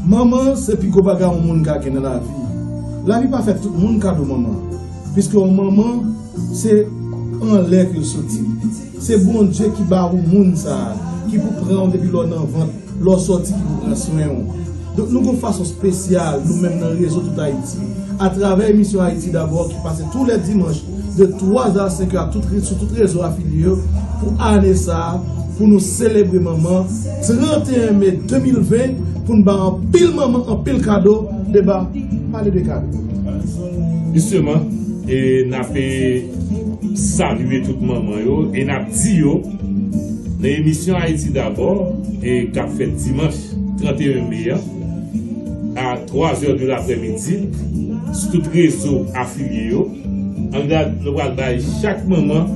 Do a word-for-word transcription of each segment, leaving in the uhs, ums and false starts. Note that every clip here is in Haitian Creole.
Manman se pi gwo bagay yon moun ka gen nan lavi. Lavi pa fè tout moun kado manman. Piske yon manman, se anlè ke l soti. Se Bondye ki ba ou moun sa a, ki pou pran w depi lè w nan vant, lè w soti ki pou pran swen w. Donk, nou gon fason espesyal, nou menm nan Rezo Tout Ayiti, atravè emisyon Ayiti Dabò ki pase tou lè dimanch de twa zè a senk è a tout, sou tout rezo afilye yo, pou ane sa a, pou nou selebre manman, trannteyen me de mil ven, pou n ba anpil manman anpil kado. Deba, pale de kado. Jisteman, e n ap, e, salye tout manman yo, e n ap di yo, nan emisyon Ayiti Dabò, e k ap fèt dimanch trannteyen me a, a twa zè de laprèmidi, sou tout rezo afilye yo, ann gad, nou pral bay chak manman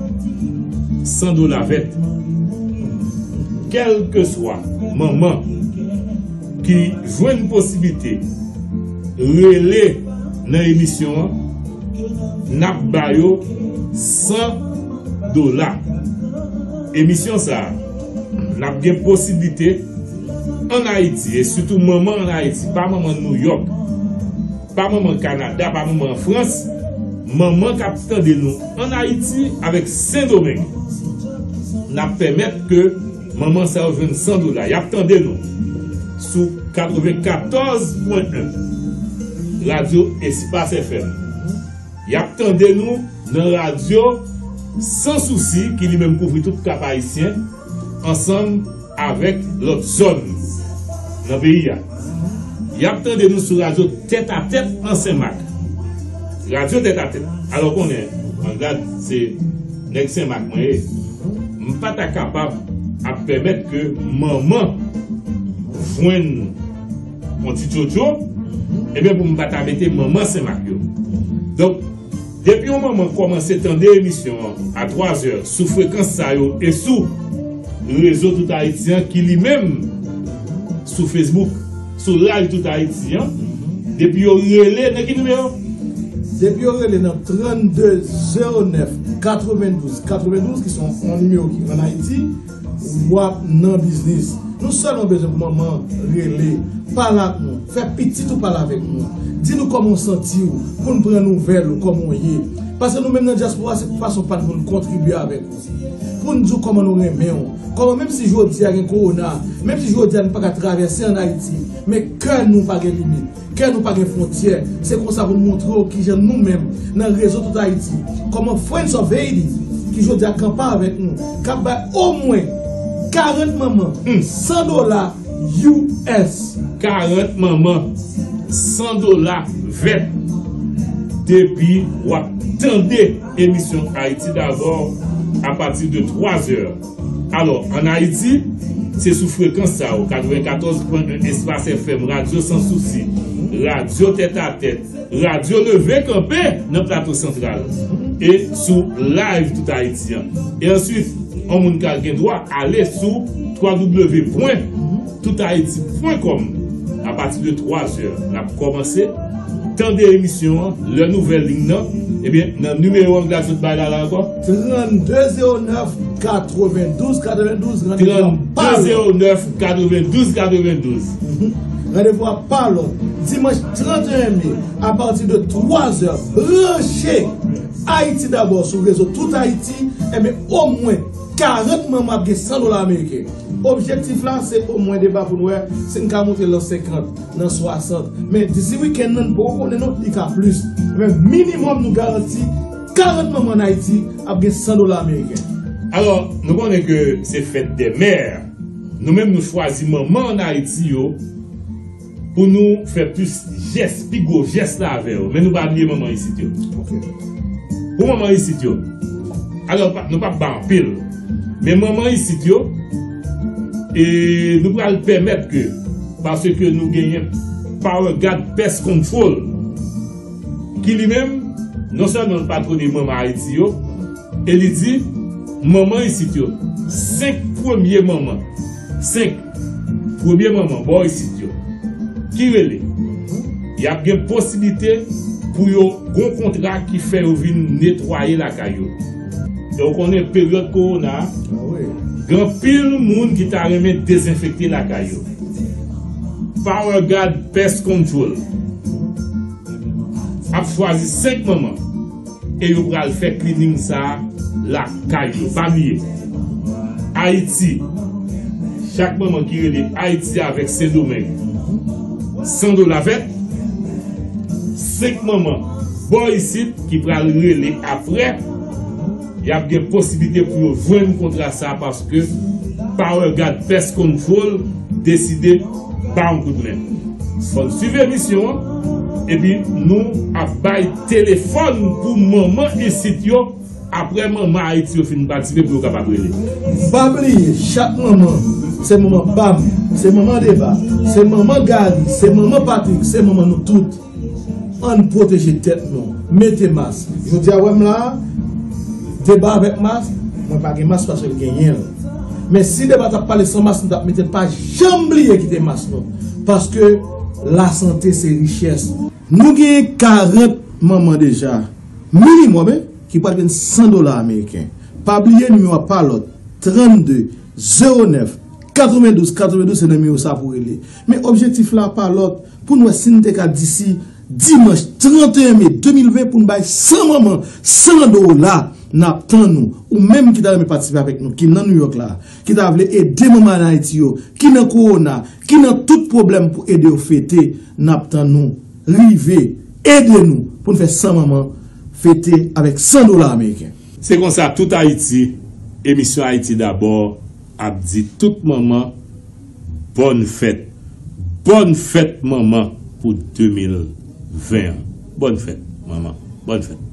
san dola vèt. Kèlkeswa manman ki jwenn posiblite rele nan emisyon an, n ap ba yo san dola. Emisyon sa a, n ap gen posiblite ann Ayiti, e sitou manman ann Ayiti, pa manman Nouyòk, pa manman Kanada, pa manman Frans, manman k ap tande nou ann Ayiti avèk Sendomeng. N ap pèmèt ke manman sa yo jwenn san dola. Y ap tande nou sou katrevenkatòz pwen en Radyo Espas F M. Y ap tande nou nan radyo San Sousi, ki li menm kouvri tout Kap Ayisyen, ansanm avèk lòt zòn nan peyi a. Y ap tande nou sou radyo Tèt a Tèt nan Senmak. Radyo Tèt a Tèt. Alò konnen, ann gad, se nèg Senmak mwen ye. M pa ta kapab ap pèmèt ke manman jwenn yon ti tchotcho, ebyen pou m pa ta mete manman Senmak yo. Donk, depi yon manman kòmanse tande emisyon an a twa zè sou frekans sa yo e sou Rezo Tout Ayiti an ki li menm sou Facebook, sou Live Tout Ayiti an, depi yo rele nan ki nimewo? Depi yo rele nan trannde zewo nèf katrevendouz katrevendouz, ki se yon nimewo ki ann Ayiti, w ap nan biznis. Nou sèlman bezwen pou manman rele, pale ak nou, fè pitit ou pale avèk nou. Di nou kòman w santi w, pou n pran nouvèl ou, kòman w ye. Paske nou menm nan dyaspora, se fason pa n pou n kontribye avèk ou. Pou n di w kòman nou renmen w. Kòman, menm si jodi a gen kowona, menm si jodi a nou pa ka travèse ann Ayiti, men kè nou pa gen limit. Kè nou pa gen fwontyè. Se konsa pou n montre w kijan nou menm, nan Rezo Tout Ayiti, kòman Friends of Haiti, ki jodi a kanpe avèk nou, k ap bay omwen karant manman san dola U S. Karant manman san dola vèt depi w ap tande emisyon Ayiti Dabò apati de twa zè. Alò, ann Ayiti, se sou frekans sa yo, katrevenkatòz pwen en Espas F M, Radyo San Sousi, Radyo Tèt a Tèt, Radyo Leve Kanpe nan Plato Santral, e sou Live Tout Ayiti an. E answit, yon moun ka gen dwa ale sou twa W pwen tout ayiti pwen kòm. Apati de twa zè, n ap kòmanse tande emisyon an, lè nouvèl liy nan, ebyen, nan nimewo an, m ka sot bay la, la ankò. Trannde zewo nèf katrevendouz katrevendouz, randevou a pa lòt. Trannde zewo nèf katrevendouz katrevendouz. Mhm. Randevou a pa lòt. Dimanch trannteyen me, apati de twa zè, branche Ayiti Dabò sou Rezo Tout Ayiti, ebyen, omwen karant manman ap gen san dola ameriken. Objektif la, se omwen deba pou n wè si n ka monte nan senkant, nan swasant. Men disi wikenn nan, n poko konnen non, li ka plis. Men minimòm, nou garanti karant manman ann Ayiti ap gen san dola ameriken. Alò, nou konnen ke se fèt dè mè. Nou menm, nou chwazi manman ann Ayiti yo pou nou fè plis jès, pi gwo jès la avè yo. Men nou pa bliye manman isit yo. Ok. Pou manman isit yo. Alò, pa, nou p ap ba anpil. Men manman isit yo, e nou pral pèmèt ke, paske nou genyen Power God Pest Control, ki li menm, non sèlman l patwone manman Ayiti yo, e li di, manman isit yo, senk premye manman, senk premye manman bò isit yo, ki rele, y ap gen posiblite pou yo gon kontra ki fè yo vin netwaye lakay yo. E w konnen peryòd kowona a, ah wi, Gen anpil moun ki ta renmen dezenfekte lakay yo. Power Guard Pest Control ap chwazi senk manman e yo pral fè cleaning sa a lakay yo. Pa bliye, Ayiti, chak manman ki rele Ayiti avèk Sendomeng, san dola vèt. Senk manman bò isit ki pral rele apre, y ap gen posiblite pou yo jwenn kontra sa a paske Power Guard Pest Control deside ba yon kout men. Fò n swiv emisyon an, epi nou ap bay telefòn pou manman isit yo, apre manman Ayiti yo fin patisipe pou yo kapab rele. Pa bliye, chak manman, se manman pa m, se manman Deba, se manman Gary, se manman Patrick, se manman nou tout. Ann pwoteje tèt nou. Mete mas. Jodi a, wè m la, Deba avèk mas, mwen pa gen mas paske l genyen l. Men si Deba t ap pale san mas, nou t ap mete l. Pa janm bliye kite mas nou. Paske lasante se richès. Nou genyen karant manman deja. Minimòm, en, ki pral jwenn san dola ameriken. Pa bliye nimewo a pa lòt, trannde, zewo nèf, katrevendouz, katrevendouz, se nimewo sa pou rele. Men objektif la pa lòt, pou n wè si n te ka disi dimanch tranteyen me de mil ven pou n bay san manman san dola. N ap tann ou. Ou menm ki ta renmen patisipe avèk nou, ki nan Nouyòk la, ki ta vle ede manman ann Ayiti yo, ki nan kowona, ki nan tout pwoblèm pou ede yo fete, n ap tann ou. Rive, ede nou pou n fè san manman fete avèk san dola ameriken. Se konsa, tout Ayiti, emisyon Ayiti Dabò ap di tout manman bòn fèt. Bòn fèt manman pou de mil ven an. Bòn fèt manman. Bòn fèt.